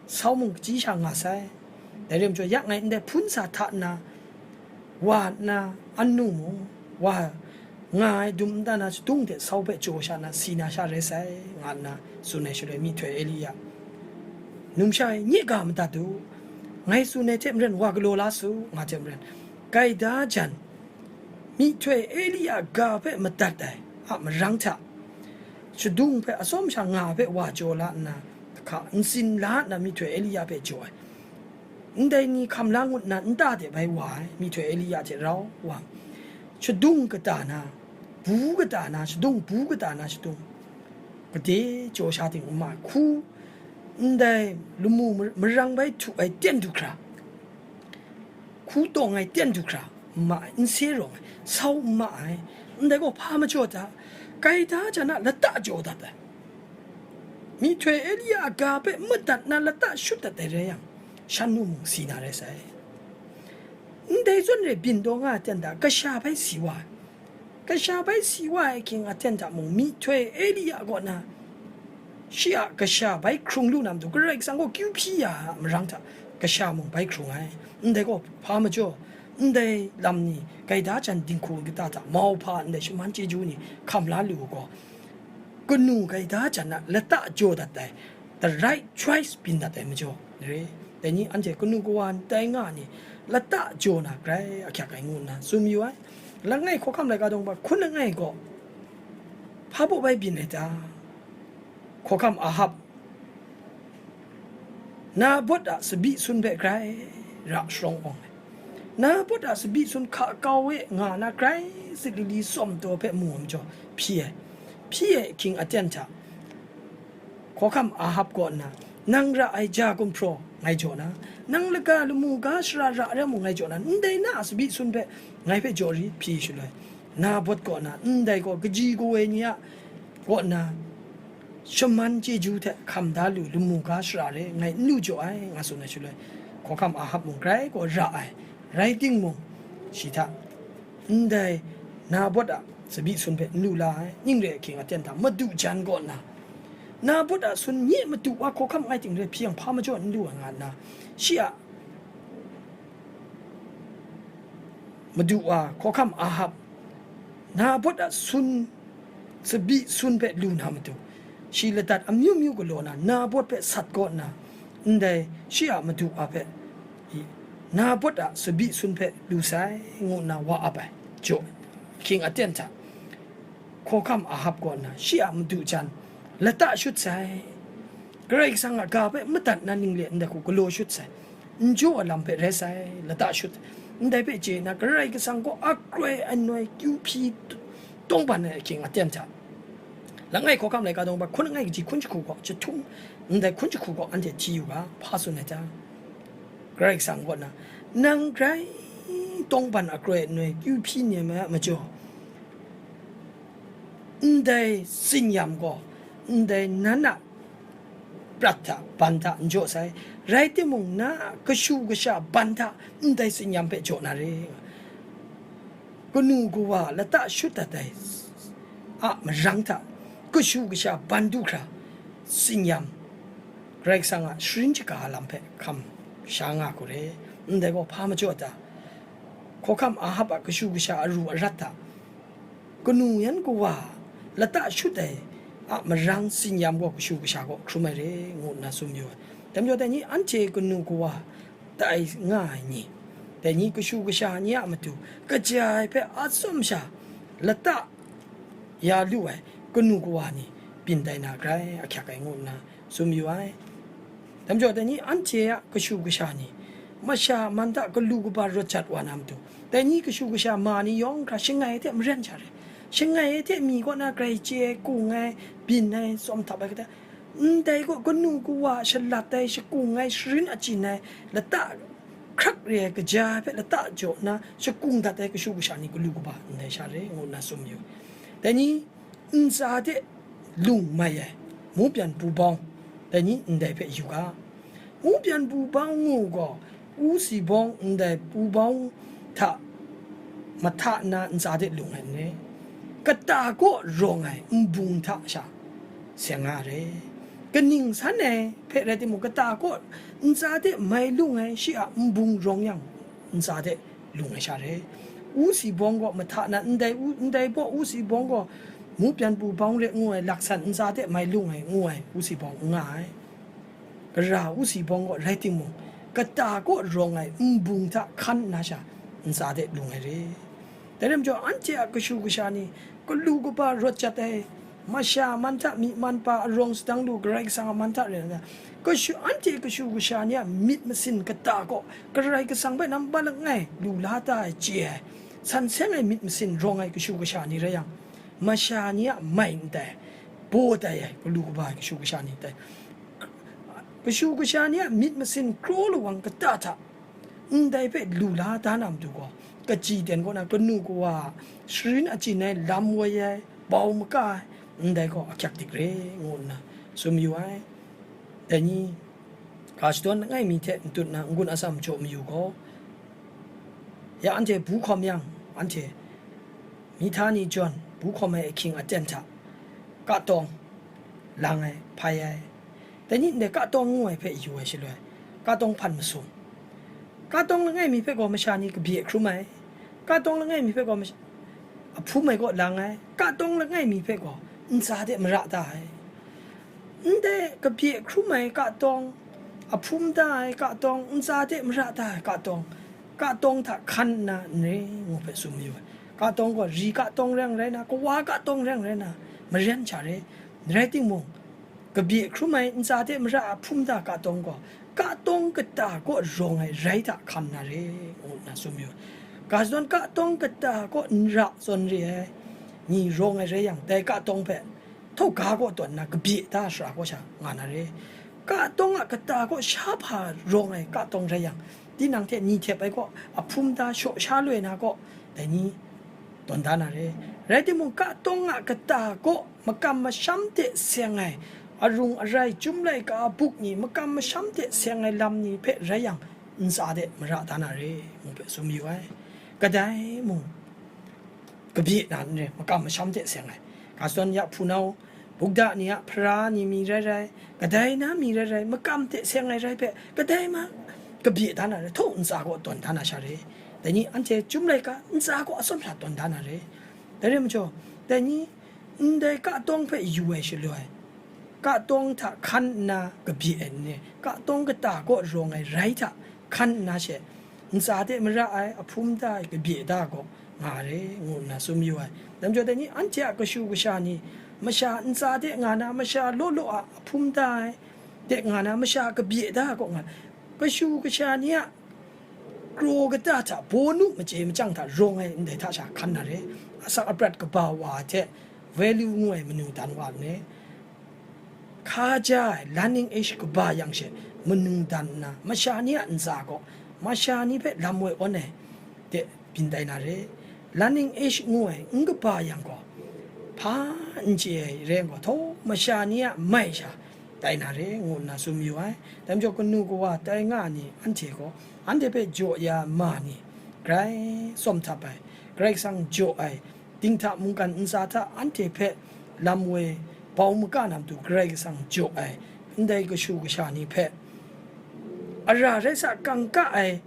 sau mung kaji sha nga sai. Dai rai majaw, ya ngai ndai hpun sa hta nna, wa nna, anu mung, wa nga ai dum nta na shadung hte sau hpe jaw sha na, si na sha rai sai, nga nna tsun ai shaloi, myihtoi Elia, numsha e, nye ga madat u, ngai tsun ai hte maren wa galaw la su, nga hte maren, gaida jan myihtoi Elia ga hpe madat ai a marang hta, shadung hpe atsawm sha nga hpe wa jaw la nna, hka ntsin la nna myihtoi Elia hpe jaw ai. Ndai ni hkam la ngut nna nta de bai wa ai, myihtoi Elia hte rau wa, shadung kata na, bu kata na, shadung bu kata na, shadung gade jaw sha ting n ma ai, hku ndai lamu mar-, marang bai htu ai ten du hkra, hku tawng ai ten du hkra n ma ai, n se rawng ai, sau n ma ai. Ndai gaw hpa majaw ta? Gaida jan a lata jaw dat ai. Myihtoi Elia a ga hpe madat na lata shut dat ai rai yang, shan nu mung si na rai sai. Ndai zawn re byin taw nga ai ten hta, kasha bai si wa ai. Kasha bai si wa ai ahkying aten hta mung, myihtoi Elia kaw na, shi a kasha bai hkrung lu na matu, Karai Kasang gaw kyu hpyi ya a marang hta, kasha mung bai hkrung ai. Ndai gaw hpa majaw? Ndai lam ni, gaida jan dinghku kata hta mauhpa ndai shaman chyeju ni hkam la lu u gaw, kanu gaida jan a lata jaw dat ai, the right choice byin dat ai majaw re. Dai ni anhte kanu kawa ndai nga ni lata jaw na grai ahkyak ai ngu nna tsun mayu ai. Langai hkawhkam laika daw ba hkun langai gaw, hpa baw bai byin ai ta? Hkawhkam Ahab, Nabot a tsabyi sun hpe grai ra sharawng awng ai. Nabot a tsabyi sun hka kau e nga na grai sit lili tsawm taw hpe mu ai majaw hpyi ai. Hpyi ai ahkying aten hta, hkawhkam Ahab kaw nna, nang ra ai ja gumhpraw ngai jaw na, nang laga lamu ga shara ra ai mung ngai jaw na, ndai na a tsabyi sun hpe ngai hpe jaw rit hpyi shaloi, Nabot kaw na, ndai gaw kaji kawoi ni a kaw na, shaman chyeju hte hkam da lu lamu ga shara re ngai n lu jaw ai, nga tsun ai shaloi, hkawhkam Ahab mung grai gaw ra ai, rai timung, shi hta ndai Nabot a tsabyi sun hpe n lu la ai, ning re ahkying aten hta madu jan kaw nna, Nabot a sun nye madu wa hkawhkam ngai ting re hpyi yang hpa majaw n lu ai nga nna, shi a madu wa hkawhkam Ahab Nabot a sun, tsabyi sun hpe lu na matu, shi ladat amyu myu galaw na Nabot hpe sat kaw nna, ndai shi a madu wa hpe, i, Nabot a tsabyi sun hpe lu sai, ngu nna wa ap ai. Jaw, ahkying aten hta, hkawhkam Ahab kaw nna, shi a madu jan lata shut sai. Karai Kasang a ga hpe madat na ning le ndai hku galaw shut sai, n jaw ai lam hpe rai sai, lata shut. Ndai hpe chye nna, Karai Kasang gaw akroi anoi kyu hpyi tawngban ai ahkying aten hta, Langai hkawhkam laika daw hpa hkun langai kaji hkun jahku gaw jahtum ndai hkun jahku gaw anhte hti yu ga, hpa tsun ai ta? Karai Kasang kaw na, nang grai tawngban akroi anoi kyu hpyi nem ai a majaw, ndai tsinyam gaw ndai nan a prat hta, ban hta n jaw sai, rai timung, na a kashu kasha ban hta ndai tsinyam hpe jaw na re. Kanu kawa lata shut dat ai a marang hta, kashu kasha ban du hkra, tsinyam, Karai Kasang a sharin shaga lam hpe hkam sha nga hku re. Ndai gaw hpa majaw ta? Hkawhkam Ahab a kashu kasha aru arat hta, kanu yan kawa lata shut ai a marang tsinyam gaw kashu kasha kaw hkrum ai re, ngu nna tsun yu ai. Dai majaw, dai ni anhte kanu kawa tai nga ai ni, dai ni kashu kasha ni a matu kaja ai hpe a tsawm sha lata ya lu ai kanu kawa ni byin tai na grai ahkyak ai, ngu nna tsun yu ai. Dai majaw, dai ni anhte a kashu kasha ni masha man hta galu kaba rawt jat wa na matu, dai ni kashu kasha ma ni yawng hkra shangai ai hte maren sha re. Shangai ai hte mi kaw na grai chye ai, kung ai, byin ai, tsawm htap ai, kata, ndai gaw kanu kawa shalat ai, shakung ai, sharin achyin ai, lata hkrak re ai kaja ai hpe lata jaw nna shakung dat ai kashu kasha ni galu kaba ndai sha re, ngu nna tsun yu. Dai ni ntsa de lung mai ai mupyan pu bawng, dai ni ndai hpe yu ga. Mupyan pu bawng ngu gaw, u si bawng ndai pu bawng hta mahta nna ntsa de lung ai n re, kata kaw rawng ai nbung hta sha seng nga re. Kaning san ai hpe rai timung, kata kaw ntsa de mai lung ai shi a nbung rawng yang, ntsa de lung ai sha re. U si bawng gaw mahta na, ndai u, ndai baw u si bawng gaw, mupyan pu bawng re ngu ai, laksan ntsa de mai lung ai ngu ai u si bawng n nga ai. Gara u si bawng gaw rai timung, kata kaw rawng ai nbung hta hkan nna sha ntsa de lung ai re. Dai rai majaw, anhte a kashu kasha ni galu kaba rawt jat ai, masha man hta myi man pa arawng sadang lu, Karai Kasang a man hta rai nna, kashu, anhte kashu kasha ni a myit masin kata kaw Karai Kasang hpe nambat langai lu la ta ai chye ai, san seng ai myit masin rawng ai kashu kasha ni rai yang, masha ni a mai ndai, baw tai ai, galu kaba ai kashu kasha ni tai. Kashu kasha ni a myit masin kraw lawang kata hta ndai hpe lu la da na matu gaw, kaji ten kaw na kanu kawa a sharin achyin ai, lam woi ai, bau maka ai, ndai gaw ahkyak dik re, ngu nna tsun mayu ai. Dai ni ga shadawn langai mi hte n-tut nna n-gun atsam jaw mayu gaw, ya anhte bu hkawm yang, anhte Mihtani John bu hkawm ai ahkying aten hta ka tawng lang ai, hpai ai. Dai ni ndai ka tawng ngu ai hpe yu ai shaloi, ka tawng hpan masum. Ka tawng langai mi hpe gaw masha ni kabye hkrum ai. Ka tawng langai mi hpe gaw masha, ahpum ai kaw lang ai. Ka tawng langai mi hpe gaw ntsa de mara da ai. Ndai kabye hkrum ai ka tawng, ahpum da ai ka tawng, ntsa de mara da ai ka tawng, ka tawng hta hkan nna n re ngu hpe tsun mayu ai. Ka tawng gaw ri ka tawng reng rai na, kawa ka tawng reng rai na, maren sha re. Rai timung, kabye hkrum ai, ntsa de mara a hpum da ka tawng gaw, ka tawng kata kaw rawng ai rai hta hkan na re, ngu nna tsun mayu ai. Ga shadawn ka tawng kata kaw n ra zawn re ai ni rawng ai rai yang, dai ka tawng hpe htaw ga kaw tawn nna kabye da shara kaw sha nga na re. Ka tawng a kata kaw sha hpa rawng ai ka tawng rai yang, tinang hte ni htep ai kaw, ahpum da shaw sha loi na kaw, dai ni tawn da na re. Rai timung, ka tawng a kata kaw makam masham hte seng ai, arung arai, Chyum laika a buk ni makam masham hte seng ai lam ni hpe rai yang, ntsa de mara da na re, ngu hpe tsun mayu ai. Kadai mung, kabye na n re, makam masham hte seng ai. Ga shadawn ya hpunau, bukda ni a hpara ni mi rai rai, kadai na mi rai rai, makam hte seng ai rai hpe, kadai ma kabye da na re, htaw ntsa kaw tawn da na sha re. Dai ni anhte Chyum laika ntsa kaw atsawm sha tawn da na re. Dai rai majaw, dai ni ndai ka tawng hpe yu ai shaloi, ka tawng hta hkan nna kabye ai n re, ka tawng kata kaw rawng ai rai hta hkan nna she, ntsa de mara ai, ahpum da ai, kabye da ai kaw nga re, ngu nna tsun mayu ai. Dai majaw, dai ni anhte a kashu kasha ni, masha ntsa de nga na, masha law law a ahpum da ai de nga na, masha kabye da ai kaw nga, kashu kasha ni a kraw kata hta, bawnu machye machyang hta rawng ai ndai hta sha hkan na re. Asak aprat kaba wa hte value ngu ai manu dan wa nme, hkaja ai learning age kaba yang she manu dan nna, masha ni a ntsa gaw masha ni hpe lam woi awn ai de byin tai na re. Learning age ngu ai n kaba yang gaw, hpa n chye ai rai yang gaw, htaw masha ni a mai sha tai na re, ngu nna tsun mayu ai. Dai majaw, kanu kawa tai nga ai ni anhte gaw, anhte hpe jaw ya ai ma ni, grai tsawm htap ai, Karai Kasang jaw ai, dinghta mungkan ntsa hta anhte hpe lam woi bau maga na matu Karai Kasang jaw ai, ndai kashu kasha ni hpe, ara rai sa, kangka ai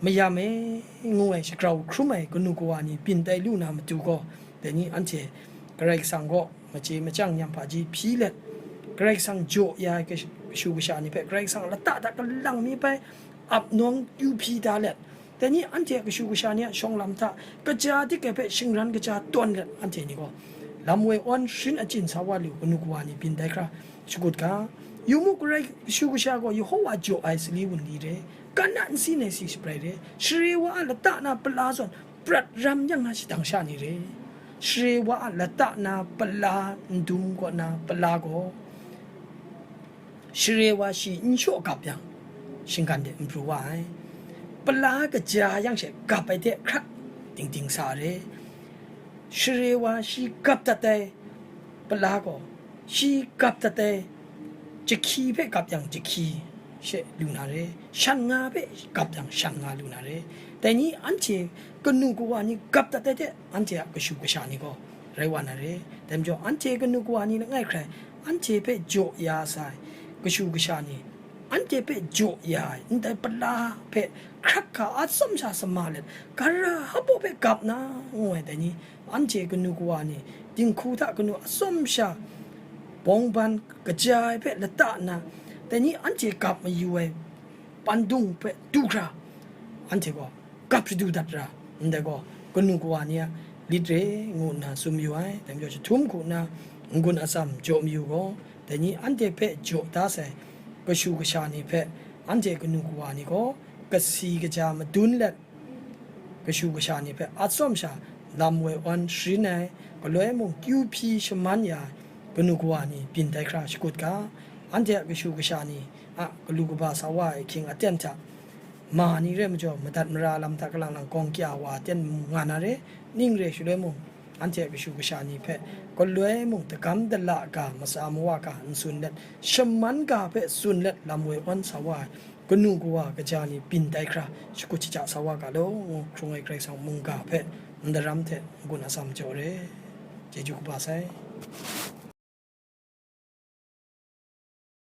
mayam e ngu ai, shagrau hkrum ai kanu kawa ni byin tai lu na matu gaw, dai ni anhte Karai Kasang kaw machye machyang nyam hpaji hpyi let, Karai Kasang jaw ya ai kash-, kashu kasha ni hpe Karai Kasang lata hta kalang mi bai ap nawng kyu hpyi da let, dai ni anhte a kashu kasha ni a shawng lam hta kaja dik ai hpe shingran kaja tawn let, anhte ni gaw lam woi awn sharin achyin sa wa lu kanu kawa ni byin tai hkra shakut ga. Yu mu, Karai kashu kasha gaw Yehova jaw ai sali wunli re, kan a nsin ai si shabrai re, share wa a lata na pala zawn prat ram yang na shadang sha ni re, share wa a lata na pala ndum kaw na pala gaw, share wa shi n shaw gap yang, shinggan de n pru wa ai. Pala kaja yang she gap ai hte hkrat ting ting sa re. Share wa shi gap dat ai pala gaw, shi gap dat ai jahki hpe gap yang jahki she lu na re, shan nga hpe gap yang shan nga lu na re. Dai ni anhte kanu kawa ni gap dat ai hte, anhte a kashu kasha ni gaw rai wa na re. Dai majaw, anhte kanu kawa ni langai hkrai anhte hpe jaw ya sai kashu kasha ni, anhte hpe jaw ya ai ndai pala hpe hkrat hkra a tsawm sha sama let, gara hpaw hpe gap na ngu ai dai ni, anhte kanu kawa ni dinghku hta kanu a tsawm sha bawng ban kaja ai hpe lata nna, dai ni anhte gap mayu ai pandung hpe du hkra, anhte gaw gap shadu dat ra, ndai gaw kanu kawa ni a lit re, ngu nna tsun mayu ai. Dai majaw, jahtum hku nna n-gun atsam jaw mayu gaw, dai ni anhte hpe jaw da sai kashu kasha ni hpe anhte kanu kawa ni gaw kasi kaja madun let, kashu kasha ni hpe a tsawm sha lam woi awn sharin ai, galoi mung kyu hpyi shaman ya ai kanu kawa ni byin tai hkra shakut ga. Anhte a kashu kasha ni a galu kaba sa wa ai ahkying aten hta, ma ni rai majaw, madat mara lam hta kalang lang gawng kya wa aten nga na re, ning re shaloi mung, anhte a kashu kasha ni hpe galoi mung dagam dala ga, matsa mawa ga n tsun let, shaman ga hpe tsun let lam woi awn sa wa ai kanu kawa kaja ni byin tai hkra shakut shaja sa wa ga law, ngu hkrung ai Karai Kasang mungga hpe ndaram hte n-gun atsam jaw re. Chyeju kaba sai.